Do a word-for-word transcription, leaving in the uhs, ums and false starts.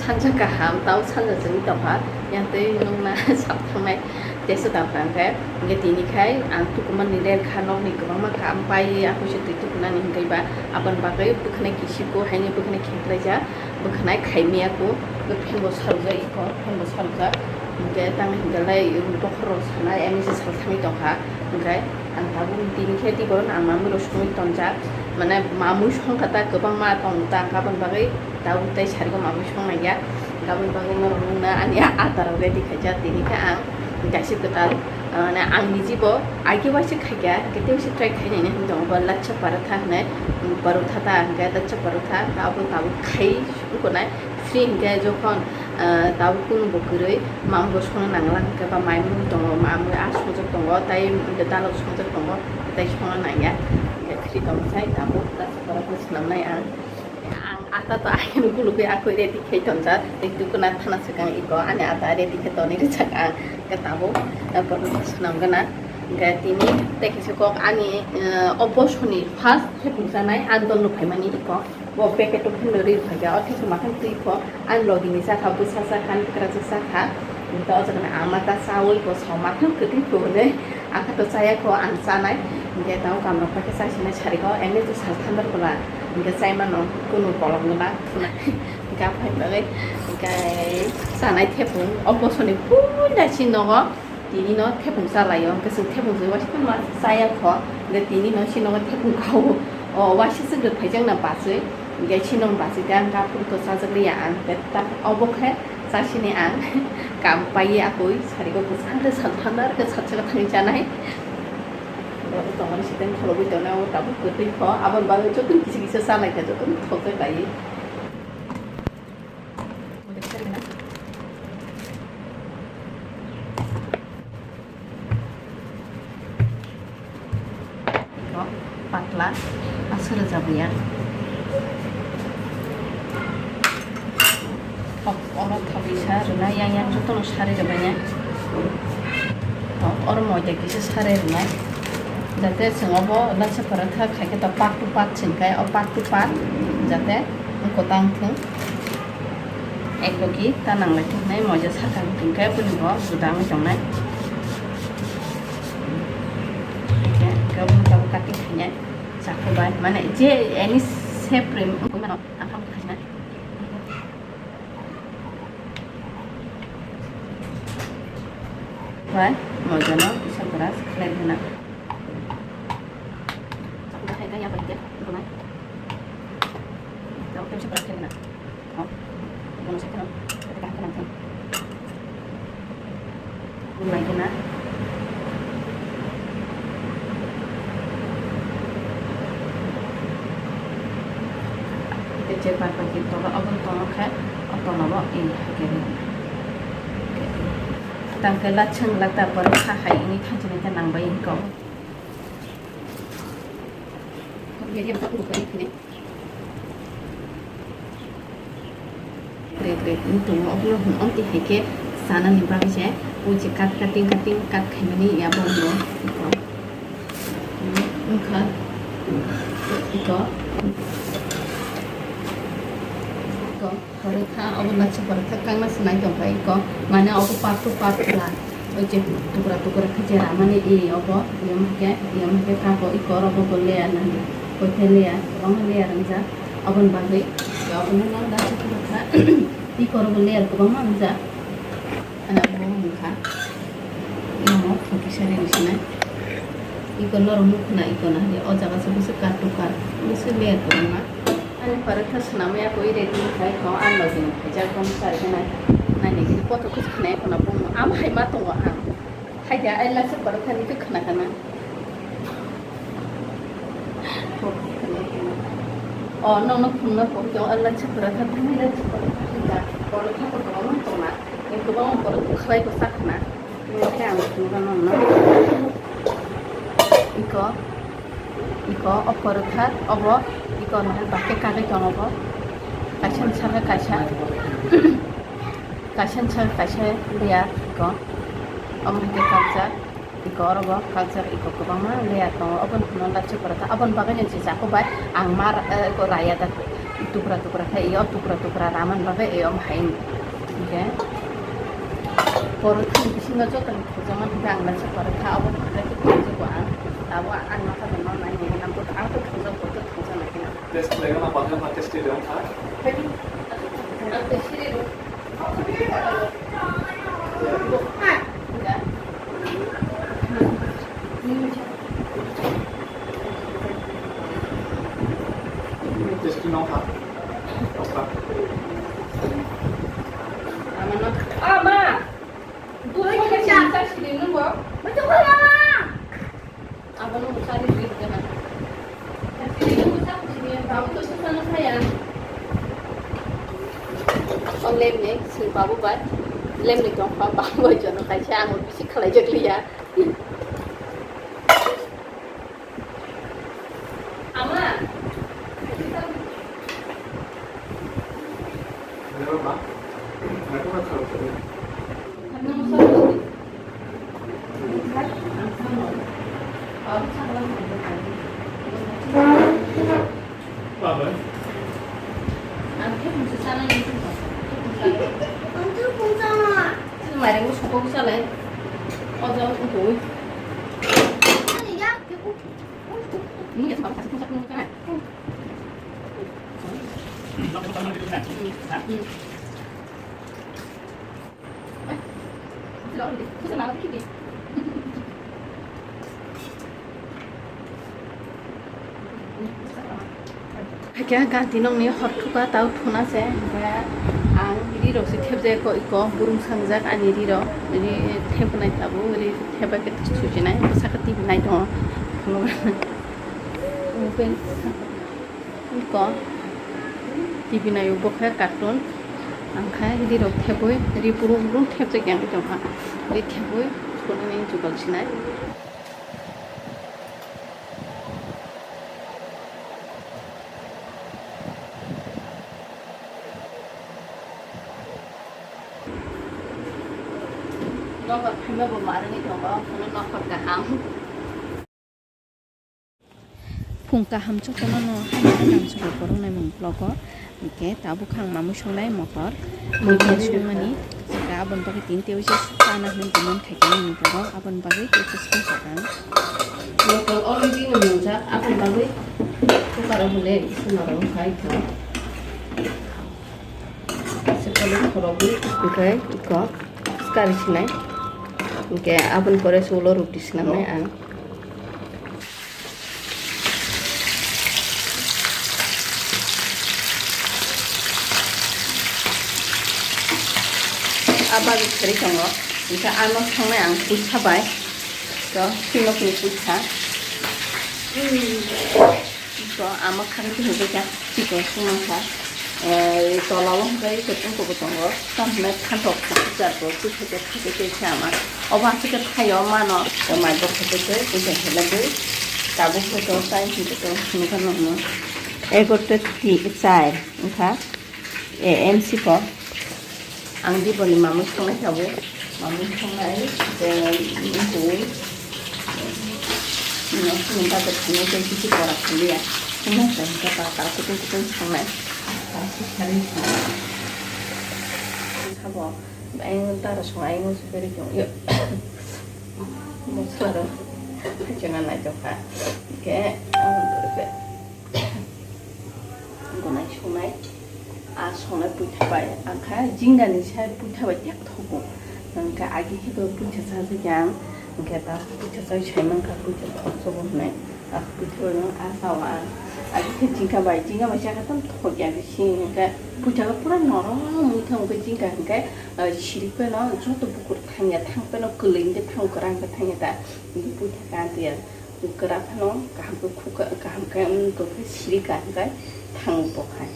Sanja kaham, tau sanja chwngwi tongkha, yang twi nungna sap thangnai tesa tangkha hwnkhe, hwnkhe tini khai ang tukumani rel kha, nokni kwbangma kam paiwi aphoi se twi tukunani hwnkhe ba aboni bagwi bwkhwnai kisiko haino bwkhwnai kheklaijak, bwkhwnai khaimiyako, fan bo sarjak iko, fan bo sarjak, hwnkhe tamo hwnkhe lai bokhorok sanai M S C sal thangwi tongkha, hwnkhe ang tabuk tini khe tei bohrok ang mamwi rw songwi tonjak, mane mamwi songkha ta kwbangma tong ta, hwnkhe aboni bagwi tabuk tei sarigo mamwi song nangya. Aboni bagwi norok nukna ani a-, atarok ready khaijak, tini khe ang kaisa kwtal, ah, mane ang nijibo aike waisa khaikha, hwnkhe tei waisa try khainani hinwi tongo, bo lacha parotha hinwi, parotha ta hwnkhe lacha parotha, abo tabuk khai wngkha nai, free hwnkhe jokhon, ah, tabuk kunu bo kwrwi mamwi bo songna nangla hwnkhe ba mai mui tongo, mamwi a songjak tongo, tei dalok songjak tongo, tei songna nangya, hwnkhe free tongsa tabuk lacha parotha swnamnai ang. Ang ata to ayang gulugwi akoi ready khai tonjak. Tei tukuna thana swkang iko ani ata ready khe tonwi rwjak ang. Khe tabuk, eh, borok swnam gana. Hwnkhe tini tei kaisa kok ani, eh, o bosoni first thepung chanai andol no phaimani iko. Bo packet o phunwi rwi phaikha. O thepung makhang twi kho. Ani logi ni sakha bwsa sakha, ani kwrwsa sakha. Hwnkhe o jaga ni ama ta chaui bo song makhang kwtwi kho hwnwi. Ang khe to chaya kho, ang chanai. Hwnkhe tamo kamrok pai khe chaisinai sari kho, emni to sal thandar bwla. Hwnkhe chaimano kunu kolok no na thunai. Hwnkhe aphai bagwi hwnkhe chanai thepung. O bosoni puila si nogo tini no thepung chalaio. Hwnkhe chwng thepung chwi waisa ma chaya kho. Hwnkhe tini no si nogo thepung kha o. O waisa se rwphaijakna bachwi. Hwnkhe si nong bachwi khe ang kaphuru to chajak liya ang. Hwnkhe ta obo khe Chasini ang kam paiwi akoi sarigo bwskango sal thandar khe satsaka thangwi chanai. Abo tongmani siteng kholobwi tongnai, abo tabuk kwtwi kho, aboni bagwi jotono kisa kisa chalaikha, jotono thokjak laiwi. Iko patla, aswk rwjabuya. Oro thok isa rwnai, yang yang jotono sari rwbainai. Oro moida kisa sari rwnai. Jate chwng obo lachi paratha khaikhe to part to part chwngkhe, o part to part jate kwtang thung. Eklogi ta nanglai thoknai moja sakha hwnkhe bini bo gwdangwi tongnai. Hwnkhe bini tabuk cutting khainai chakhwbai, mane je any shape rim wngwi mano, ang kha khasinai. Bai mojano kisa brush khlai rwna. Chakhwbai hai khe yapai khe wngkha nai. Tabuk khe kisa brush khlai rwna. Tangke lachung lata borok kha hai ini thanchini ta nang bai kok. Red red wng tongo, obono hwn amtwi hai khe chanani bagwi se, o je cut cutting cutting cut khaimani ya bo wngkha, iko, iko, porotha, obo nacha porotha kangna se nai tongkha, iko, mane obo part to part kha. Oi je tukra tukra khe je ramani e obo, yom hwnkhe, yom hwnkhe kako iko oro bo layer nani, koitha layer, kwbangma layer wngjak. Aboni bagwi obono no da chukha kha, iko oro bo layer kwbangma wngjak. Ani abo wngkha, imo kisa riri sinai. Iko norok nukhna iko nahari, o jaga se bwswk kar tukar, bwswk layer kwbangma. Ani parikha swnamwi ako i ready khai kho, ang logi ni khaijak, bono chari khe nai, naini gini kotor khe khnai khuna bono, amo hai ma tongo ang. Haida, ai lachi parikha ni khe khna kana. O, nokno phunukna pokjong, ai lachi parikha, thani lachi parikha khe ja, parikha ko tongma tongma, kwbangma parikha khlai ko sakna. Khe ang phunukna nokno. Iko. Iko o kwrwkha, obo iko nahal bakhe kagwi tongo bo. Kaisa ni saka kaisa, kaisa ni saka kaisa layer iko. Omo hai khe kakjak, iko oro bo kakjak, iko kwbangma layer tongo. Oboni phunukna lachi kwrwkha, aboni bagwi ni je jako bai ang mar, eh, iko raya da. Tukra tukra khe, iyo tukra tukra raman bagwi iyo omo hai. Hingkhe porotha ni bisingo joto ni thokjakma hingkhe ang naisa porotha abo porotha khe thokjago ang. Abo ang nokha bai ma nai nai nang bo ang to thokjak bo to thokjak nai khe. Test khlaigana bagwi ma test khlai wngkha. Ang to siri rw. Ama! Abono mwsari ri rwkha. Babu to swkang saya. O lemni, sir babu bai. Lemni tongkha, babu bai jono kaisa, ang bisi khalai jak liya. Ama. Hakhe ganti nokni hor thuka tau thuna se, hingkhe ang ri rok se thepjak eko, eko burum sangjak ani ri rok, ri thepnai tabuk, ri thepbai khe suchinai, saka T V nai tongo. Eko T V naio, bo khe cartoon. Ang khe ri rok thepui, ri burum burum thepjak yang tongkha. Ri thepui, phunani jugal sinai. Nokbar phaima bo ma rwngwi tongo, phunuk nokbar kaham. Phung kaham jotono no haino haino ang chuklo borok naimung vlog o. Hingkhe tabuk khe ang mamui songnai motor. Motor songmani. Hingkhe aboni bagwi tini tei uaisa chana hinwi tongmani khaikhe nini vlog o. Aboni bagwi tei uaisa songkha ang. Motor already no mongjak, aboni bagwi cooker o hwnwi swnam rok khai kha. Sekali khoroknwi hwnkhe eko swkari sinai. Hwnkhe aboni pore se ulo roti swnamnai ang. A bagwi kwrwi tongo. Hwnkhe ano sangnai ang puisa bai. To, sinokni puisa. Iko ama khang tini kisa chikon songmangkha. Eh, tola o hwnkhe iko tongkha bo tongo. Tamo hwnai thanthok kisa bo twi khaikhe khaikhe khe ama. Obo aswk khe thaio mano. Mai bo khaikhe khe khe khe khe lagwi. Tabuk khe to tai hwnkhe to nukha nukno. Egarota ti char wngkha. A M C ko. Ang diboni mamui songnai tabuk. Mamui songnai, je, bui, no, sini bajar thangwi tei kisi pora khaliya. Songna se hwnkhe ta, ta kutung kutung songnai. Ta si sari songnai. Sabo, ang dara songnai, ang se beri jong yo. Mosla rok, kaichana nai jokha. Ke, ang, Gonai songnai, a songnai puitha bai, ang kha jingani sai puitha bai tek thogo. Hwnkhe agi khe bo puitha chajak yang, hwnkhe ta puitha chai sai mankha, puitha thok sobo hwnwi. A puitha bai no a chao ang. Agi khe jingka bai, jingka bai chakhe tamo thok ya bisi, hwnkhe puitha khe pura norom wngwi thang, hwnkhe jingka hwnkhe, ah, sirik phano joto bukur thang ya, thang phano kwlwi hwnkhe thang, kwrang khe thang ya ta, hwnkhe puitha khe ang twi ya. Kwrak phano kaham khe khukha, kaham khe wng tongkhe siri kaham khe thango bo khai.